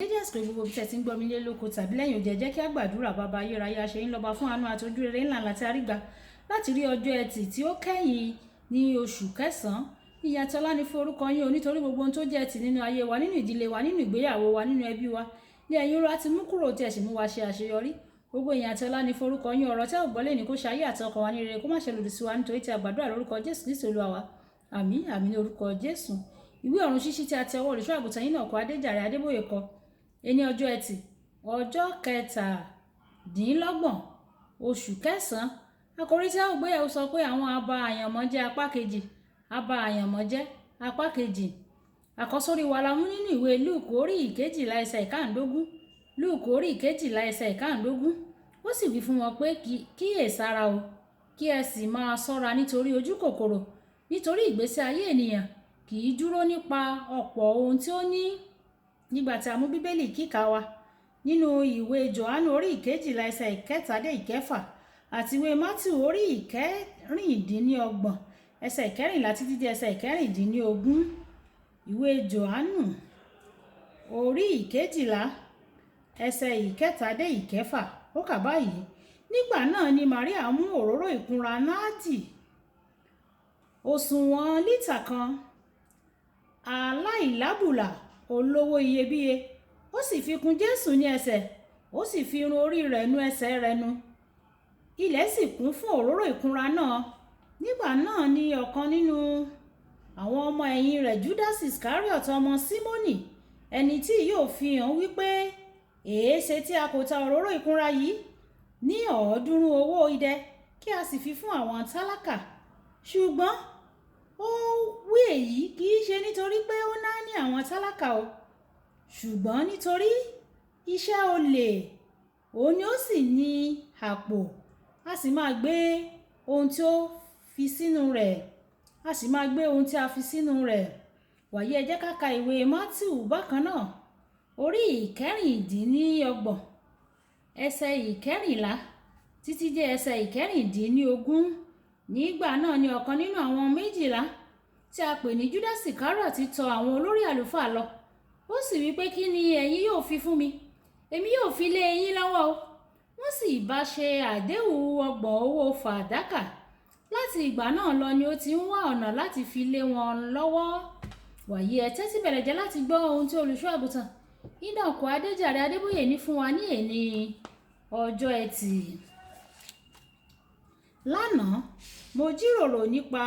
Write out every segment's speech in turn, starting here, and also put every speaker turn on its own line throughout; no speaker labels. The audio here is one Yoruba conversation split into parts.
Dédé àsìkò gbogbo bí tẹ́ ti ń gbọ́ mi lé lóko tàbí lẹ́yìn òde, ẹ jẹ́ kí a gbàdúrà. Bàbá ayérayé, a ṣe yín lọ́ba fún àánú àti ojú rere ńlá ńlá tí a rí gbà láti rí ọjọ́ Ẹtì tí ó kẹ́yìn ní oṣù kẹsàn-án. Ìyìn àti ọlá ni fún orúkọ yín o, nítorí gbogbo ohun tó jẹ́ ẹtì nínú ayé wa, nínú ìdílé wa, nínú ìgbéyàwó wa, nínú ẹbí wa, ní ẹ̀yin Olúwa ti mú kúrò tí ẹ sì mú wa ṣe àṣeyọrí. Gbogbo ìyìn àti ọlá ni fún orúkọ yín. Ọ̀rọ̀ tí a ò gbọ́ lónìí kó ṣe ayé àti ọkàn wa ní rere, kó má ṣe lòdì sí wa, nítorí tí a gbàdúrà lórúkọ Jésù Kristi Olúwa wa. Àmín, àmín ní orúkọ Jésù. Ìwé ọ̀run ṣíṣí tí a ti ọwọ́ olùṣọ́ àgùntàn yín náà kọ, Adéjàre Adébóyè kọ. Ení ọjọ́ Ẹtì, ọjọ́ 27 oṣù kẹsàn-án. Àkòrí tí a ó gbéyẹ̀wò sọ pé àwọn aba àyànmọ́ jẹ́ apá kejì. Aba àyànmọ́ jẹ́ apá kejì. Àkọ́sórí wa la mú nínú ìwé Lúùkù orí 12 ẹsẹ̀ 15. Lúùkù orí 12 ẹsẹ̀ 15. Ó sì wí fún wọn pé kíyèsára o, kí ẹ sì máa ṣọ́ra nítorí ojú kòkòrò, nítorí ìgbésí ayé ènìyàn kì í dúró nípa ọ̀pọ̀ ohun tí ó ní. Nígbà tí a mú Bíbélì kíkà wa nínú ìwé Jòhánù orí 12 ẹsẹ̀ 3 dé 6 àti ìwé Mátíù orí 26 ẹsẹ̀ 14 títí dé ẹsẹ̀ 16. Ìwé Jòhánù orí 12 ẹsẹ̀ 3 dé 6, ó kà báyìí. Nígbà náà ni Màríà mú òróró ìkunra náàdì òṣùwọ̀n lítà kan aláìlábùlà olówó iyebíye, ó sì fi kun Jésù ní ẹsẹ̀, ó sì fi irun orí rẹ̀ nu ẹsẹ̀ rẹ̀ nù. Ilẹ̀ sì kún fún òróró ìkunra náà. Nígbà náà ni ọ̀kan nínú àwọn ọmọ ẹ̀yìn rẹ̀, Judas Iscariot, ọmọ Símónì, ẹni tí yóò fi hàn, wípé, èéṣe tí a kò ta òróró ìkunra yìí ní 300 owó idẹ kí a sì fi fún àwọn tálákà? Ṣùgbọ́n ó wí èyí kì í ṣe nítorí pé ó náání àwọn tálákà o, ṣùgbọ́n nítorí iṣẹ́ olè òun ni ó sì ní àpò, a sì máa gbé ohun tí ó fi sínú rẹ̀, a sì máa gbé ohun tí a fi sínú rẹ̀. Wàyí, ẹ jẹ́ ká ka ìwé Mátíù bákan náà, orí 26 ẹsẹ̀ 14 títí dé ẹsẹ̀ 16. Nígbà náà ni ọ̀kan nínú àwọn méjìlá tí a pè ní Judas Iscariot tọ̀ àwọn olórí àlùfáà lọ. Ó sì wí pé, kí ni ẹ̀yin yóò fi fún mi? Èmi yóò fi lé yín lọ́wọ́ o. Wọ́n sì bá ṣe àdéhùn 30 owó fàdákà. Láti ìgbà náà lọ ni ó ti ń wá ọ̀nà láti fi lé wọn lọ́wọ́. Wàyí, ẹ tẹ́tí bẹ̀rẹ̀ jẹ́ láti gbọ́ ohun tí olùṣọ́ àgùntàn Enoch Adéjàre Adébóyè ní fún wa ní èní ọjọ́ Ẹtì. Lánàá, mo jíròrò nípa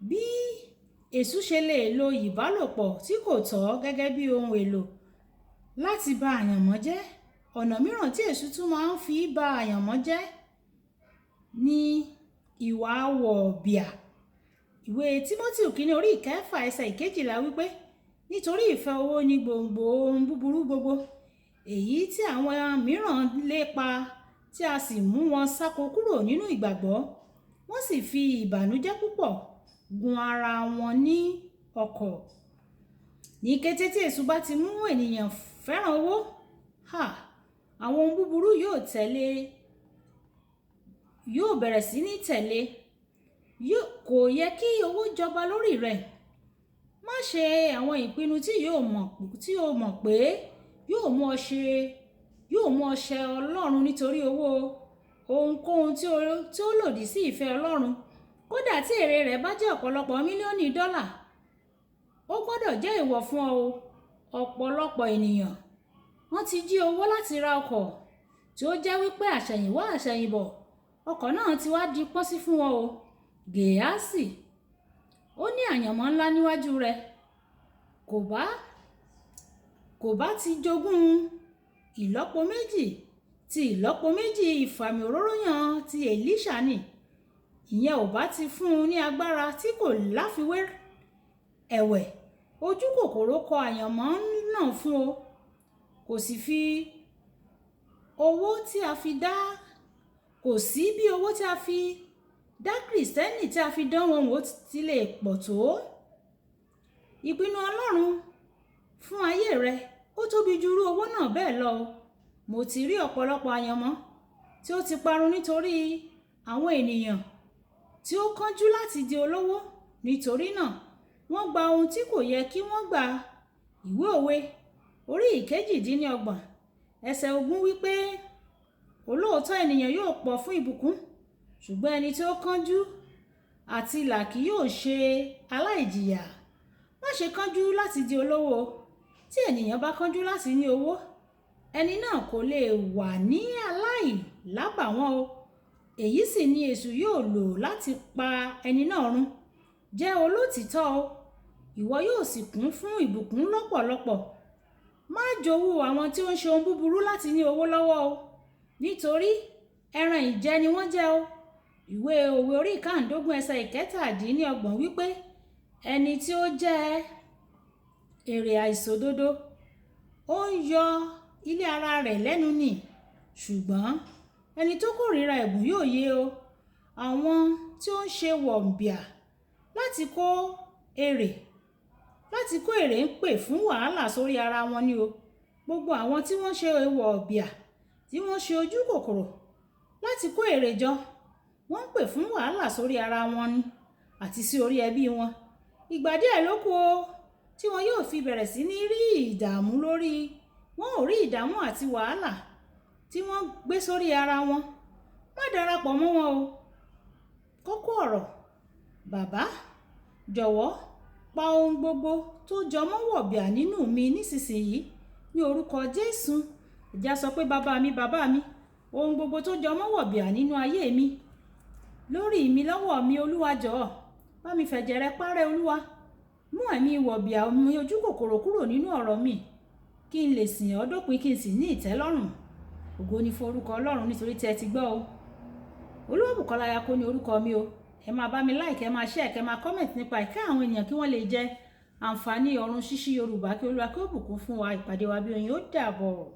bí èṣù ṣe lè lo ìbálòpọ̀ tí kò tọ́ gẹ́gẹ́ bí ohun èlò láti ba àyànmọ́ jẹ́. Ọ̀nà mìíràn tí èṣù tún máa ń fi ba àyànmọ́ jẹ́ ní ìwà wọ̀bìà. Ìwé Tímótì kìíní orí 6 ẹsẹ̀ 12 wípé, nítorí ìfẹ́ owó ní gbòǹgbò ohun búburú gbogbo, èyí tí àwọn mìíràn lépa tí a sì mú wọn ṣáko kúrò nínú ìgbàgbọ́, wọ́n sì fi ìbànújẹ́ púpọ̀ gun ara wọn ní ọ̀kọ̀. Ní kété tí èṣù bá ti mú ènìyàn fẹ́ràn owó, àwọn ohun búburú yóò tẹ̀lé, yóò bẹ̀rẹ̀ sí ní tẹ̀lé. Kò yẹ kí owó jọba lórí rẹ̀. Má ṣe àwọn ìpinnu tí yóò mọ̀, tí o mọ̀ pé yóò mú ọ ṣe, yóò mú ọ ṣẹ Ọlọ́run nítorí owó. Ohunkóhun tí ó lòdì sí ìfẹ́ Ọlọ́run, kódà tí èrè rẹ̀ bá jẹ́ ọ̀pọ̀lọpọ̀ mílíọ̀nù dọ́là, ó gbọdọ̀ jẹ́ ìwọ̀ fún ọ o. Ọ̀pọ̀lọpọ̀ ènìyàn wọ́n ti jí owó láti ra ọkọ̀ tí ó jẹ́ wípé àṣẹ̀yìnwá àṣẹ̀yìnbọ̀ ọkọ̀ náà ti wá di pọ́nsí fún wọn o. Gèhásì, ó ní àyànmọ́ ńlá níwájú rẹ̀. Kò bá ti jogún ìlọ́po méjì ti ìlọ́po méjì ìfàmì òróró yàn ti Èlíṣà ni. Ìyẹn ò bá ti fún un ní agbára tí kò láfiwé. Ẹ̀wẹ̀, ojú kòkòrò kọ àyànmọ́ náà fún o. Kò sì fi owó tí a fi dá, kò sí bí owó tí a fi dá Kristẹni tí a fi dán wọn wò ti lè pọ̀ tó. Ìpinnu Ọlọ́run fún ayé rẹ ó tóbi ju irú owó náà bẹ́ẹ̀ lọ. Mo ti rí ọ̀pọ̀lọpọ̀ àyànmọ́ tí ó ti parun nítorí àwọn ènìyàn tí ó kánjú láti di olówó. Nítorí náà, wọ́n gba ohun tí kò yẹ kí wọ́n gbà. Ìwé òwe orí 28 ẹsẹ̀ 20 wípé olóòótọ́ ènìyàn yóò pọ̀ fún ìbùkún, ṣùgbọ́n ẹni tí ó kánjú àti là kì yóò ṣe aláìjìyà. Má ṣe kánjú láti di olówó. Tí ènìyàn bá kánjú láti ní owó, ẹni náà kò lè wà ní aláìlábàwọ́n o. Èyí sì ni èṣù yóò lò láti pa ẹni náà run. Jẹ́ olóòtítọ́ o, ìwọ yóò sì kún fún ìbùkún lọ́pọ̀lọpọ̀. Má jowú àwọn tí ó ń ṣe ohun búburú láti ní owó lọ́wọ́ o, nítorí ẹran ìjẹ ni wọ́n jẹ́ o. Ìwé Òwe orí 25 ẹsẹ̀ 27 wípé ẹni tí ó jẹ́ èrè àìṣòdodo, ó ń yọ ilé ara rẹ̀ lẹ́nu nì, ṣùgbọ́n ẹni tó kórìíra ẹ̀bùn yóò yé o. Àwọn tí ó ń ṣe wọ̀nbìà láti kó èrè, láti kó èrè ń pè fún wàhálà sórí ara wọn ni o. Gbogbo àwọn tí wọ́n ṣe wọ̀nbìà, tí wọ́n ṣe ojú kòkòrò láti kó èrè jọ, wọ́n ń pè fún wàhálà sórí ara wọn ni àti sí orí ẹbí wọn. Ìgbà díẹ̀ ló kù o tí wọn yóò fi bẹ̀rẹ̀ sí ní rí ìdààmú lórí, wọn ò rí ìdààmú àti wàhálà tí wọ́n gbé sórí ara wọn. Má darapọ̀ mọ́ wọn o. Kókó ọ̀rọ̀: bàbá, jọ̀wọ́ pa ohun gbogbo tó jọmọ́ wọ̀bìà nínú mi nísinsìnyí ní orúkọ Jésù. Ẹ jẹ́ á sọ pé bàbá mi, bàbá mi, ohun gbogbo tó jọmọ́ wọ̀bìà nínú ayé mi, lórí mi, lọ́wọ́ mi, Olúwa jọ̀ọ́, bá mi fẹ̀jẹ̀ rẹ parẹ́ Olúwa. Mú ẹ̀mí wọ̀bìà mi ojú kòkòrò kúrò nínú ọ̀rọ̀ mi, kí n lè sìn ọ́ dópin, kí n sì ní ìtẹ́lọ́rùn. Ògo ni fún orúkọ Ọlọ́run nítorí tí ẹ ti gbọ́ o. Olúwabùkọ́lá Ayako ni orúkọ mi o. Ẹ máa bá mi like, ẹ máa share, kẹ máa comment nípa ìka àwọn ènìyàn kí wọ́n lè jẹ àǹfààní ọ̀run ṣíṣí Yorùbá. Kí Olúwa kí ó bùkún fún wa. Ìpàdé wa bí oyin, ó dàbọ̀.